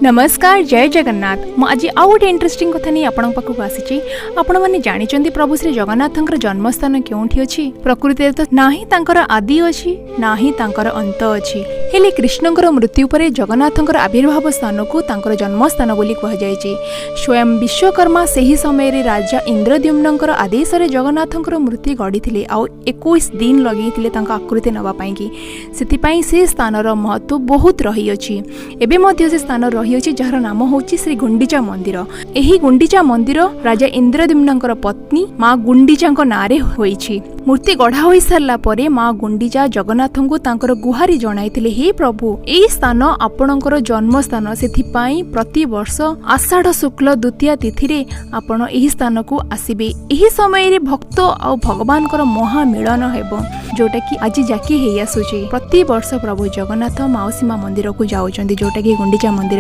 ନମସ୍କାର, ଜୟ ଜଗନ୍ନାଥ। ମୁଁ ଆଜି ଆଉ ଗୋଟେ ଇଣ୍ଟରେଷ୍ଟିଂ କଥା ନେଇ ଆପଣଙ୍କ ପାଖକୁ ଆସିଛି। ଆପଣମାନେ ଜାଣିଛନ୍ତି ପ୍ରଭୁ ଶ୍ରୀ ଜଗନ୍ନାଥଙ୍କର ଜନ୍ମସ୍ଥାନ କେଉଁଠି ଅଛି? ପ୍ରକୃତିରେ ତ ନାହିଁ ତାଙ୍କର ଆଦି ଅଛି, ନାହିଁ ତାଙ୍କର ଅନ୍ତ ଅଛି। ହେଲେ କୃଷ୍ଣଙ୍କର ମୃତ୍ୟୁ ପରେ ଜଗନ୍ନାଥଙ୍କର ଆବିର୍ଭାବ ସ୍ଥାନକୁ ତାଙ୍କର ଜନ୍ମସ୍ଥାନ ବୋଲି କୁହାଯାଇଛି। ସ୍ୱୟଂ ବିଶ୍ୱକର୍ମା ସେହି ସମୟରେ ରାଜା ଇନ୍ଦ୍ରଦ୍ୟୁମ୍ନଙ୍କର ଆଦେଶରେ ଜଗନ୍ନାଥଙ୍କର ମୂର୍ତ୍ତି ଗଢ଼ିଥିଲେ ଆଉ 21 ଦିନ ଲଗେଇଥିଲେ ତାଙ୍କ ଆକୃତି ନେବା ପାଇଁକି। ସେଥିପାଇଁ ସେ ସ୍ଥାନର ମହତ୍ତ୍ୱ ବହୁତ ରହିଅଛି। ଏବେ ମଧ୍ୟ ସେ ସ୍ଥାନ ରହିଅଛି, ଯାହାର ନାମ ହେଉଛି ଶ୍ରୀ ଗୁଣ୍ଡିଚା ମନ୍ଦିର। ଏହି ଗୁଣ୍ଡିଚା ମନ୍ଦିର ରାଜା ଇନ୍ଦ୍ରଦ୍ୟୁମ୍ନଙ୍କର ପତ୍ନୀ ମା ଗୁଣ୍ଡିଚାଙ୍କ ନାଁରେ ହୋଇଛି। ମୂର୍ତ୍ତି ଗଢ଼ା ହୋଇସାରିଲା ପରେ ମା ଗୁଣ୍ଡିଚା ଜଗନ୍ନାଥଙ୍କୁ ତାଙ୍କର ଗୁହାରି ଜଣାଇଥିଲେ, "ହେ ପ୍ରଭୁ, ଏଇ ସ୍ଥାନ ଆପଣଙ୍କର ଜନ୍ମସ୍ଥାନ। ସେଥିପାଇଁ ପ୍ରତିବର୍ଷ ଆଷାଢ଼ ଶୁକ୍ଲ ଦ୍ୱିତୀୟା ତିଥିରେ ଆପଣ ଏହି ସ୍ଥାନକୁ ଆସିବେ। ଏହି ସମୟରେ ଭକ୍ତ ଆଉ ଭଗବାନଙ୍କର ମହାମିଳନ ହେବ", ଯୋଉଟାକି ଆଜି ଯାକି ହେଇ ଆସୁଛି। ପ୍ରତିବର୍ଷ ପ୍ରଭୁ ଜଗନ୍ନାଥ ମାଉସୀ ମା ମନ୍ଦିରକୁ ଯାଉଛନ୍ତି, ଯୋଉଟାକି ଗୁଣ୍ଡିଚା ମନ୍ଦିର।